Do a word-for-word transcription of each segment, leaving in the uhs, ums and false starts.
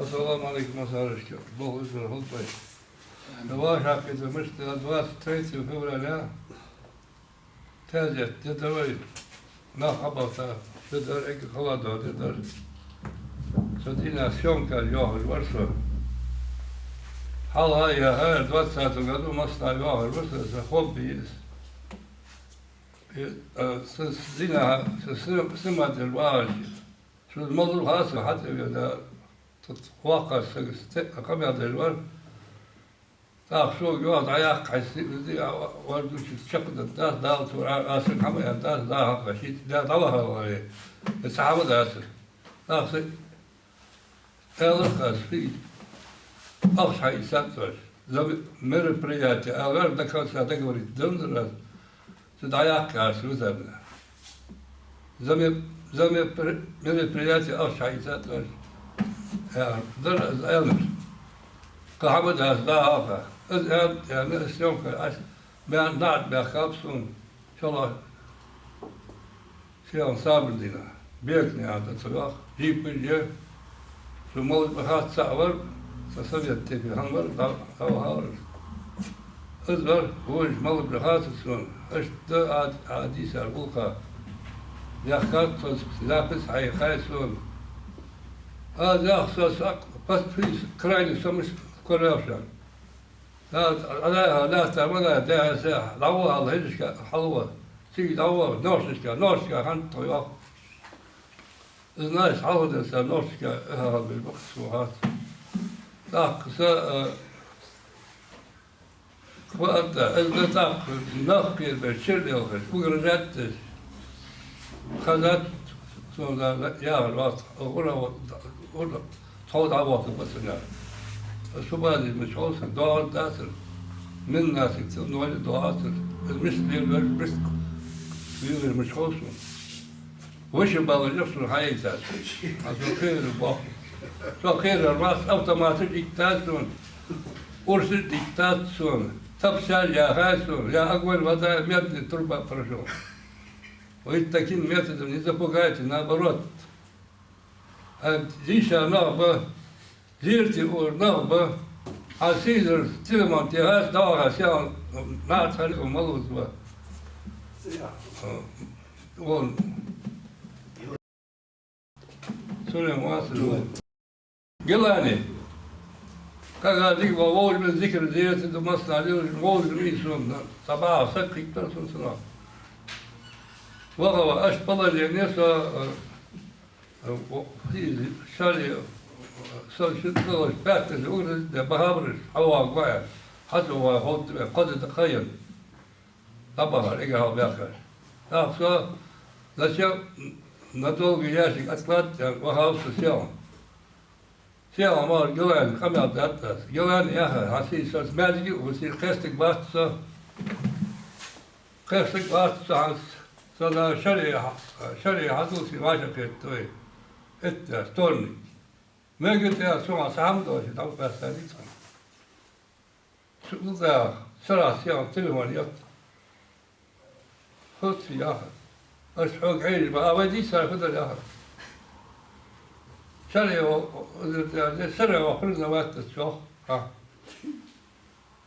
Ассаламу Ӏалайкум, массарашка. Бог из вар хулпай. Вай хьакхийта мишта да двадцать третьего февраля. Тезет де дар вай. Нах хьабахта де дар, эггара хала дола де дар. Со дийнахьа съёмкаш йоахаш вар со. Хьалха яхар двадцатом году массанахьа йоахаш вар со, са хобби я из. И, а, са дийнахьа, са сни-, снимать деш вагӀаш. Шоана малув хьа со хьатӀавена, тӀаккха воккхача сага къамаьл деш вар. ТӀаккха шуга йоах, дӀаяккха хьай сни-, сни-, а, вар дучи чакхдаргдац, Дала тора, а, саг хӀама аьннадац, дӀахьакха шийтта, дӀа-, дӀавахар варе. Из цхьа хӀама дацар. ТӀаккха са аьлар-кх аз, фий, ахча хьаийцад оаш. За ме-, мероприятие, аьлар, до конца договорить даьннадар аз. Цу дӀаяккха аз визарна. За ме-, за ме-, пр-, мероприятие ахча хьаийцад оаш. Э, дар аз аьннар. Кхы хӀама дац, дӀахьакха. Аз аьнна, аьнна, съёмка, аз маьн наӀарга баьхкаб сона. ШоллагӀа Сион Сабурдина, Бекни аьнна цо йоах, жийпаш я. Цу малув ба хац цаӀ вар, цхьа совет тепе хӀама вар, дӀа-, дӀавахар. Из вар, вожаш малув ба хац сона, иштта да а, а дийцар гӀулакх. Яхкад цо, запись хьаийхай сона. Аз яхар, со сакъ, пас-, крайний самаш корявшан. Да, Ӏалайха лаьтта ма да, дехьа-сехьа, дӀавахал хӀирашка хьалва, цига дӀаваха, нохчашка, нохчашка хӀанз тхо йоах. Из нах хьалхадер са нохчашка, э, хьалхабер бакъ сона хац. ТӀаккха са, э, кхы а да, из да тӀаккха нах кхерабеш, чура лелхаш, угрожать деш. Хазат сона яхар вац, ура, ура, тхов дӀавоаккхаргба цунна. Освободить мича хов сона, доагӀаргдацар. Миннасиг цу ноле доагӀацар. Из мишта лелавеш, мишта лелавеш мича хов сона. Вышибала йоах сона хьаийцад. А со кхерар боху. Со кхерар вац, автоматаш диттад сона. Урсаш диттад сона. Тапсар яхай сона. Я огонь, вода, медная труба прошёл. Вы таким методом не запугаете, наоборот. А дийша нах ба, лерти ур нах ба, а Сизар телефон тӀа яхаш, дӀавахар сел, наха цхьа риъу малув ба. Вон. Сулейман вацар вай. Гелани. Кагадиг ва вовза зикр зерати ду масна лил вовза мин сунна. Сабаха саг хиктар сун сунна. Вахава аш положение со, э, э, о, фи, шари, э, со ши, со пятнадцать угрыз де бахабрыш, хьаван гвая. Хьацу вай ход, э, кхаза да кхаян. ДӀабахар, эггара хьалха баьхкар. ТӀаккха со, зачем надолго ящик откладывать, вахав со сел. Сел ма Гелани къамаьл даьд аз. Гелани яхар, хьа сий со маьждиге а вусий, кхестиг вац со. Кхестиг вац со хьанз. Со да шаре, шаре хьадувций вӀашагӀкхетаду вай. Итт, вторник. Мегаргда аьле, цунах цхьа хӀама доацаш, дӀакъаьстадий цхьа. Цу уза сарахь сел телефон етт. ХӀаьта яхар. Аш хьога Ӏийжа ба, а вай дийцар фу дар яхар. Шаре ва, шаре ва признавать дац чох. А.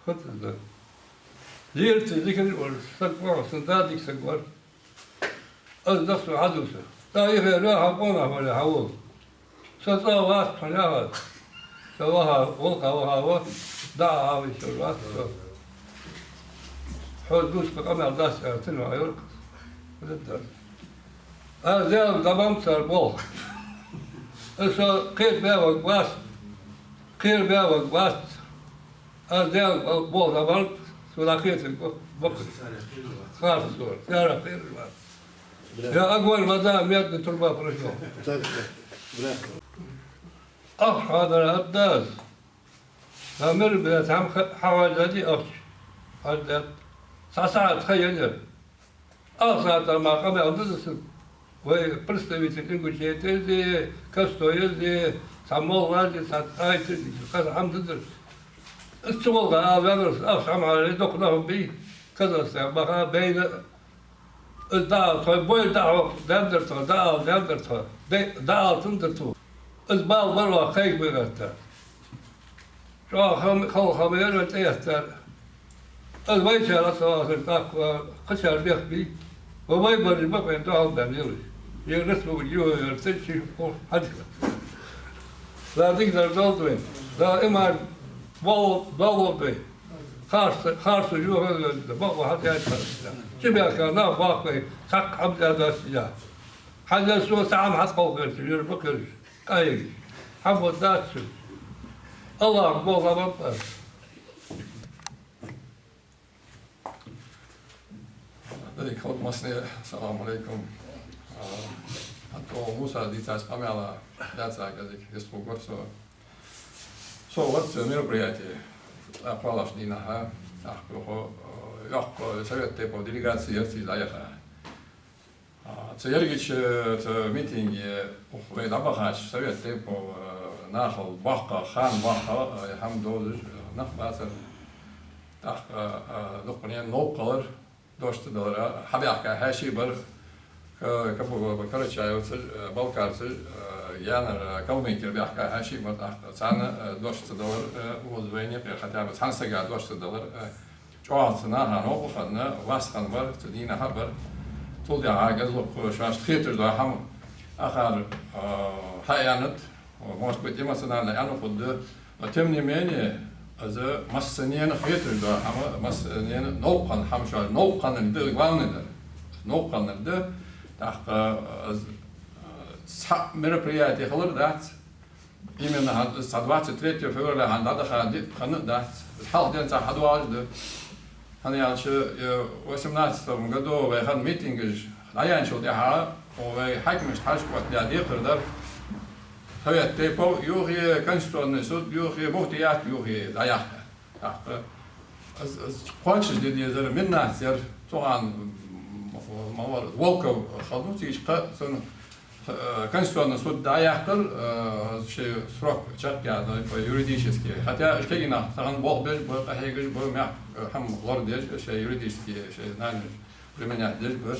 ХӀаьта да. Лерти зикр вар, саг вар, сан да дика саг вар. Аз дахсу хьадувца. ТӀаккха ихе роьха къонах вале хьавола. Со цӀа вац тхона яхар. Со ваха, гӀулакха ваха ва, дӀа а гӀавийсар вац со. Хьо дус кхы къамаьл дац аьнна, тина ваха йоркас. Хаза дац. Аз Даьла дӀабам цар болх. Аз со кхера беваг вац. Кхера беваг вац. Аз Даьла болх дӀабам, со дӀакхетарг бакъ. Харц со, царах кхераш вац. Я огонь, вода, медная труба прошёл. Так, так. Бля. Ахча хьадар хӀаьта аз. Ца мер бе, цхьа хӀама ха-, хьахьожади ахча. Хьожадаьд. Цхьа сахьат ха еннаяр. Ах сахьата ма къамаьл деза саг. Вай представитель Ингушетии, Кастойи, цхьа моллаи, цхьа айтиди, кхы хӀама дезар. Из цу гӀулакха ала ваьннар, ахча хӀама хьажа, дукха нах бий, Казахстан баха, байна, из дӀаала тхо, бой дӀахьокхадаьдар тхо, дӀаала даьдар тхо, бе-, дӀаала тӀандар тхо. Из бала бар вай кхайкабе гӀертар. ЧӀоагӀа хам-, хала хам яр вай тӀаэттар. Из вайчар а ца вахар тӀаккха, кхычар бехк бий. Ва вай барри бакъвен тӀехьалбаьнна йолаш. Ер республика юхагӀертар ши кхо хьадиса. Да дикадар долда вайна. Да иман вол-, долда вай. Харц, харц юхагӀертар, бакъо хьатӀаэттар. Чи баьхка нах баккхий, цхьаккха хӀама тӀадаьдац я. Хьажал, со цхьа хӀама хьатӀакхалхарца, вир бакъ ераш. Къахьегаш. ХӀама дац цу. АллахӀа бохаб аз. Деррига халкъ массане, салам Ӏалайкум. А, хӀанз Муса дийцача къамаьла дац а кӀезига, йистхургвар со. Со вар цу мероприяте, а, кхоалагӀча дийнахьа, тӀаккха хьо, а, йоккха Совет тейпов делегаци яр цига дӀаяха. А, цу ерригача, цу митинге, ух, вай дӀабахача, Совет тейпов, а, нахал боккха, хана боккха, а, хӀама довзаш, а, нах бацар. ТӀаккха, а, дуккханена новкъа хилар, дош ца далар, а, хьабаьхка хьаьший бар, ка-, кабу-, Карачаевцаш, а, балкарцаш, а, янар, а, калмыкер баьхка хьаьший бар, тӀаккха царна, а, дош ца далар, а, укхаза вайна юкъе хотя бы цхьан сага дош ца далар, а, чӀоагӀа цу наха новкъа хинна, вас хинна бар, цу дийнахьа бар. Цул тӀехьагӀа гӀазот кхо шоашта хеташ дола хӀама акхар, а, хьааьннад, может быть, эмоционально аьнна хургда, но тем не менее, из массанена хеташ дола хӀама, массанена новкъа хинна хӀама шоаш, новкъа хиннар да главный дар. Новкъа хиннар да, тӀаккха из, а, цхьа мероприяти хилар дац. Именно хӀанз, цхьа двадцать третьего февраля хӀанз дӀадаха ди хинна дац. Хьалха денз цхьа хьадоагӀаш да. ХӀана аьлча, э, восемнадцатом году вай хинна митингаш дӀаяьнначул тӀехьагӀа, вай хьакимашта хьажа оттадаь декхар дар. Совет тейпов юхе, Конституционный суд юхе, муфтият юхе дӀаяьккха. ТӀаккха из, из кхоачашде дезар миннат яр, цу хана, м, м, ма вар, Волков хиннав цига кхы, цун, э, Конституционный суд дӀаяьккхар, э, шоай срок чакхъяьнна, по юридически. Хотя уж кагий нах тахан болх беш ба, къахьегаш ба, мехка, э, хӀама лорадеш, шоай юридически, шоай знания применять деш ба.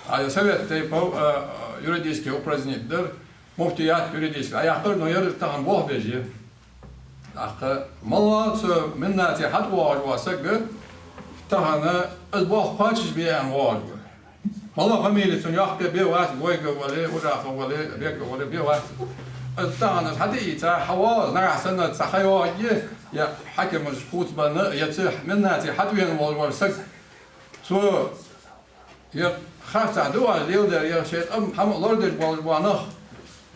А Совет тейпов, э, юридически упразднить дар, муфтият юридически дӀаяьккхар, но ер тахан болх беш я. ТӀаккха моллагӀа цу миннате хьатӀавоагӀаш вола саг тахан из болх кхоачашбе аьнна воагӀаш ва. МоллагӀа фамили цун йоккха бе вац, Гойгов вале, Ужахов вале, Беков вале, бе вац. Из тахан из хьатӀаийца, хьавоагӀа из, нагахьа санна цхьа ха йоагӀе, е хьакимаш хувцабенна, е цу миннате хьатӀавена вола саг. Цо Е харцахьа да оаш леладер, е шоай къам хӀама лорадеш болаш бола нах,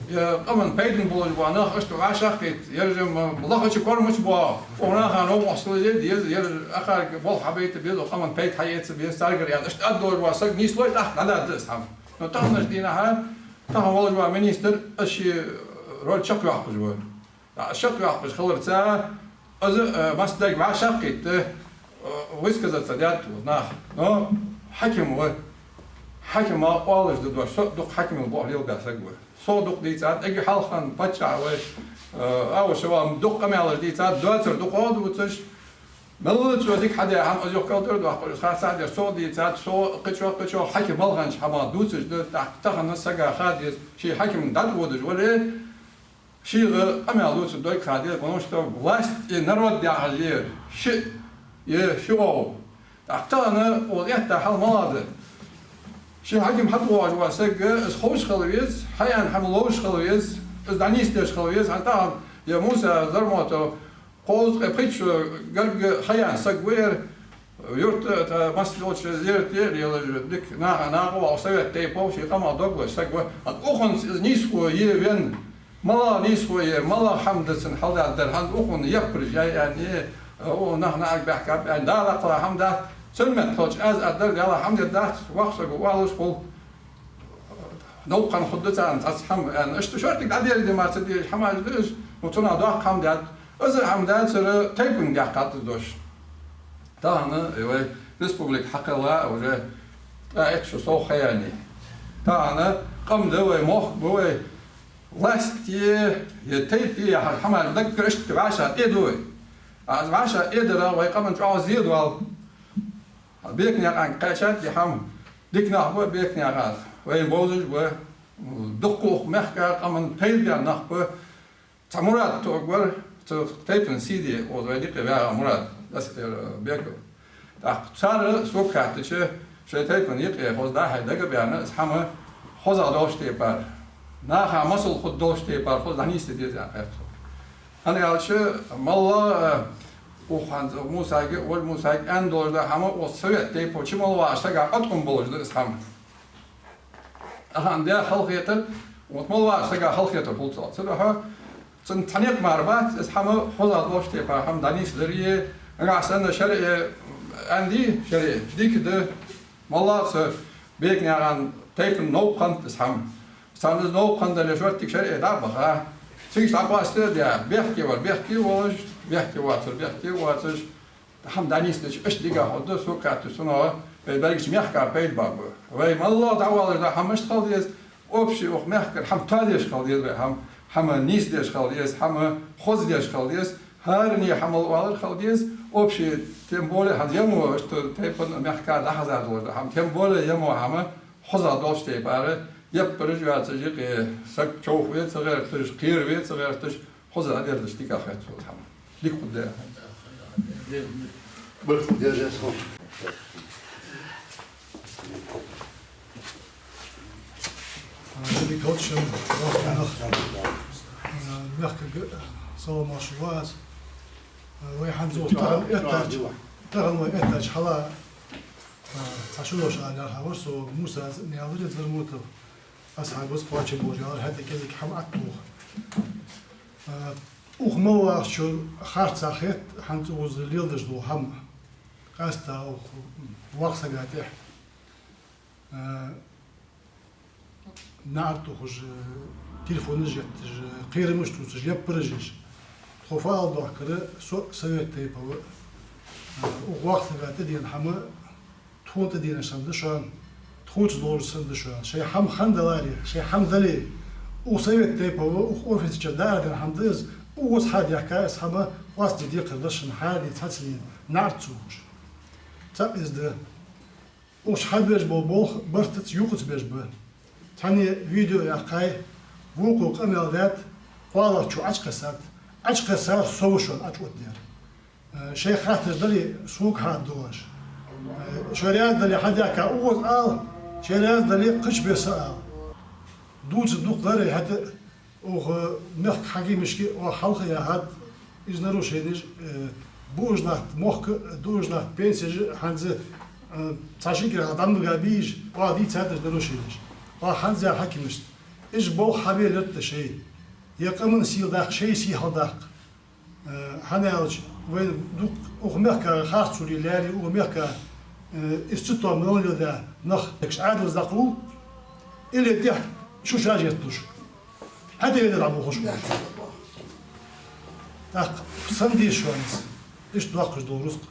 е къаман пайдана болаш бола нах, иштта вӀашагӀкхийтта, ер жимма лахача кормача боагӀа, укх наха новкъостал е деза, ер акхарга болх хьабайта беза, къаман пайда хьаэца беза, царгара яьнна, иштта аргдолаш вола саг нийслой, тӀаккха дӀадаргда из хӀама. Но таханарча дийнахьа, тахан волаш вола министр, из ший роль чакхйоаккхаш ва. А, чакхйоаккхаш хиларца, из, э, массадарга вӀашагӀкхийтта, э, высказаться даьд нах. Но хьаким ва. Хьакима оалаш да дош. Со дукха хьакимал болх леладаь саг ва. Со дукха дийцад, эггара хьалха паччахь вай, э, Аушев-м дукха къамаьлаш дийцад, доацар дукхагӀа дувцаш. Мел цо дика хьадаь хӀама, из юха кӀалтӀара доаккхаш, харцахьа деш, со дийцад, со кхычо, кхычо хьакимал хиннача хӀамах дувцаш да, тӀаккха тахан сага ха деза, ший хьакимага дӀатӀаводаш вале, шийга къамаьл дувцар дойга ха деза, потому что власть и народ яхаш я ер, шиъ я, ши гӀо. ТӀаккха тахан оал этта хьал малагӀа да. Ший хьаким хьатӀавоагӀаш вола саг, из ховш хила веза, хьааьнна хӀама ловш хила веза, из дӀанийсдеш хила веза. ХӀанз тахан е Муса Зармотов, кхузткъеи пхийтта шу гаргга ха яьнна саг ва ер, юрта, тӀа масса йолча зерате а лелаш, дика наха накъавола, совет тейпов, ший къамах дог лоацаш саг ва. ХӀанз укхунца из нийсхо е венна, малагӀа нийсхо е, малагӀа хӀама да цунна хьалдаьдар, хӀанз укхунна яппараш яй аьнна, укх нах наӀарга баьхкаб аьнна, Дала кхелла хӀама дац, цун метта хилча аз аргдар, Дала хӀама дергдац, воккха саго оалаш хул. Новкъа хинна хургда царна цхьацца хӀама аьнна. Иштта шортига дӀадеррига мара ца дезаш хӀамаш да уж, ну, цунах доккха хӀама даьд. Из а хӀама дацар, тайпанга даьккхад из дош. Тахан, э, вай республика хьакхелла уже ткъаь итт шу совгӀа ха яьннай. Тахан къам да вай, мохк ба вай, власть е, е тайпа е яхаш хӀамаш даггара иштта вӀашагӀкъаьда вай. А из вӀашагӀкъаьдарах вай къаман чӀоагӀа зе доал. Бекнаькъанга кхаьчад ер хӀама. Дика нах ба Бекнаькъан. Вайна бовзаш ба. Дуккха укх мехка къаман пайда баь нах ба. Цхьа Мурад тоъаргвар, цу тайпан сий де, укхаза вай юкъе ваьгӀа Мурад, Дас-, э, Беков. ТӀаккха цар сога хаьттача, шоай тайпан юкъе хоза дӀа-хьа дагабаьнна, из хӀама хоза долча тайпара, наха масал хургдолча тайпара хоза дӀанийсде деза аьнна хаьттар. ХӀана аьлча, моллагӀа, э, укх хӀанз Мусайга, вож Мусайга аьнна долаш да хӀама, укх совет тайпан чу мел вагӀача сага къаткъам болаш да из хӀама. Аха, ан де халхетар, вот мел вагӀача сага халхетар хул цо. Цудухьа цун цхьа никъ мара бац, из хӀама хоза долча тайпара хӀама дӀанийсдаре, нагахьа санна шариӀа аьнна дий, шариӀа дика да, моллагӀа цу Бекнаькъан тайпан новкъа хиннад из хӀама. Царна из новкъа хиннадале шорттига шариӀа дӀа а баха, цига дӀакъоастаде, бехке вар бехке волаш, бехке воацар бехке воацаш, хӀама дӀанийсдича, иштта дика хургда, сога хаьттача, цунах вай берригача мехка пайда баргба. Вай моллагӀа дӀавоалаш да хӀама мишта хила деза, общий укх мехкара хӀама тоадеш хила деза вай, хӀама, хӀама нийсдеш хила деза, хӀама хоза деш хила деза, хӀаране хӀама мел оалар хила деза, общий, тем более хӀанз емо, иштта тайпан мехка дӀахеза долаш да хӀама, тем более емо хӀама хоза долча тайпара, яппараш йоацаш, юкъе саг човхаве ца гӀерташ, кхераве ца гӀерташ, хоза дӀадерзадича дика хет цо хӀама. Дика хургда. Баркал дерзац хьона. Дика хилда шун, вахтанах. Мехкага салам шуга ва аз. Вай хӀанз тахан эттача, тахан вай эттача хьала, цхьа шу дош ала лаьрхӀа вар со, Муса Наьлари Зармутов. Асхьабас кхоачам болаш ялар, хӀаьта кӀезига хӀама аттух. А, укх мел вагӀача харцахьа хет хӀанз укхаза леладеш дола хӀама. Къаьстта укх воккхача сага тӀехьа, а, наӀар тохаш, телефонаш етташ, кхерамаш тувсаш, яппараш еш. Тхо фу ала дохкар, со совет тайпа ва. А, укх воккхача сага тӀадена хӀама тхона тӀадена санна да шоана, тхоца долаш санна да шоана. Шоай хӀама хинна даларе, шоай хӀама дале, укх совет тайпа ва, укх офиса чура дӀадаьнна хӀама да из, укхаза хьадаьхка из хӀама, къоастаде декхар да шун, хьаде цхьацца наӀар ца ховш. Цхьаъ из да. Укх чу хьабеш бола болх бартаца юкъаца беш ба. Цхьанне видео яьккхай, вокхо къамаьл даьд, кхоалагӀчо Ӏочукхессад. Ӏочукхессар со ва шоана Ӏочуоттадаьр. Э, шоай хаттараш дале, сога хьадоагӀаш. Э, шоай раьза дале, хьадаьхка укхаза ала, шоай раьза дале, кхыча беса ала. Дувцар дукха дар, хӀаьта укх мехка хьакимашка оаха хьалха яхад, из нарушенеш, э, буаш латт мохк, дуаш латт пенсеш, хӀанз, э, цхьа ши кӀира хьалха дӀа ма бигабий уж, оаха дийцад уж нарушенеш. Оаха хӀанз яхар хьакимашта: уж болх хьабе лертташ шоай. Е къаман сий даккха, шоай сий хьалдаккха. Э, хӀана аьлча, вай дукха укх мехка харцо лелаяьр, укх мехка, э, из цу тӀа мел леладаь нах, декаш Ӏаьдалца дӀакхувл, или тӀехьа шу шоаш етталуш. ХӀаьта вай дӀаболхаш хулаш. ТӀаккха сенна деза шоана из, иштта доаккхаш дола рузкъа?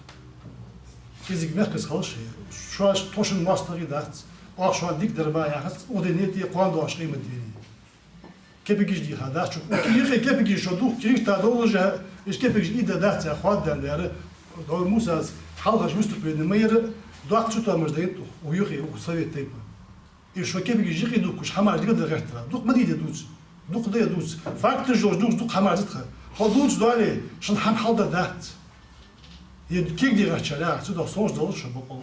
КӀезига мехкаца хила шоай. Шоаш тхо шун моастагӀий дац. Оаха шоана дика дар ма яхац, укх дунен тӀа кхоана доагӀача къематдийнахьа. Кепигаш дийха дац шо. Юкъе кепигаш шо дукха кирихта доллаже, уж кепигаш ийда дац яха хоадам баьр. Дой Мусас хьалхарча выступлени ма яр, доккха цатоамаш дайнад укх юкъе, укх совет тайпан. Из шо кепигаш юкъе дувцаш, хӀамаш дика да гӀертара. Дукха ма дийде дувц. Дукха да е дувц. Факташ йолаш дувц, дукха хӀамаш да тха. Хьо дувц доале, шун хӀама хьалда дац. Е кегдийгӀача чара, цудухьа совгӀа долаш шо бокъо.